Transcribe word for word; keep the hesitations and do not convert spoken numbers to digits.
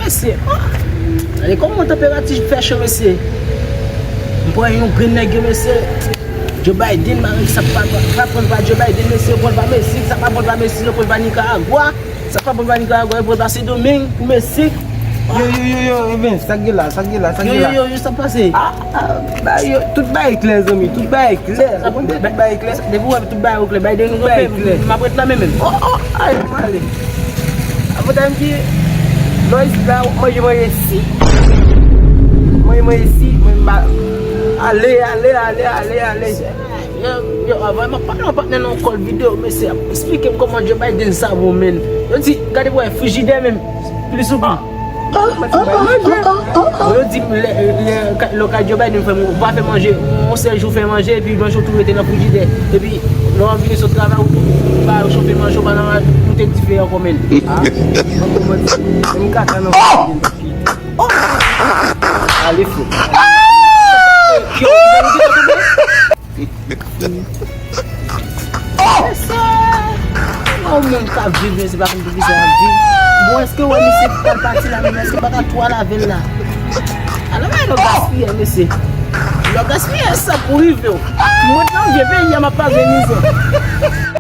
Mesye, oh, gade kòman tanperati fè cho, mesye. M pran yon grenn nèg yo, mesye. Joe Biden, mari, sa pa, pa pran pa Joe Biden, mesye, pran pa Meksik, sa pa pran pa Meksik, yo pran pa Nikaragwa, sa pa pran pa Nikaragwa, yo pran pa Sendomeng, pou Meksik. Yo, yo, yo, yo, Evens, sa k gen la, sa k gen la, sa k gen la. Yo, yo, yo, yo, sa pase. Ah, ah, ba yo, tout bagay klè, zanmi, tout bagay klè. Ou konn tout bagay klè. Depi w wè tout bagay klè, Biden nou kanpe, m ap ret la menm menm. Oh, oh, ay, m ale. Avantaj m ki, lò isit la, manje, manje si. Manje, manje si, mwen m ba, ale, ale, ale, ale, ale. Yo, yo, avan m ap pale yon patnè nan yon kòl videyo, mesye ap eksplike m kòman Joe Biden sa bon, menn. Yo di, gade pou wè, frijidè menm, plis ou plis. Mwen di, manje. Bon, yo di m, lè, lè, lè w ka Joe Biden fè, ou pa fè manje, yon sèl jou fè manje, epi manje w tou rete nan frijidè. Epi, lè w ap vini sot travay, ou, ou pa chofe manje, ou pa nan moute dife ankò, menn. Ah, mwen kòmanse, m kaka nan frijidè. Oh! Ale, fou. Yo, yo, yo, yo, yo. Mesye! Yon moun k ap viv, mesye, pa konn poukisa l ap viv. Bon, èske w wè misye pral pati la menm? Èske pa ta twa lave l la? Ala bay lò gaspiyè, mesye. Lò gaspiyè, sa pou rive w. Mwen nan vye peyi a, m ap pase mizè.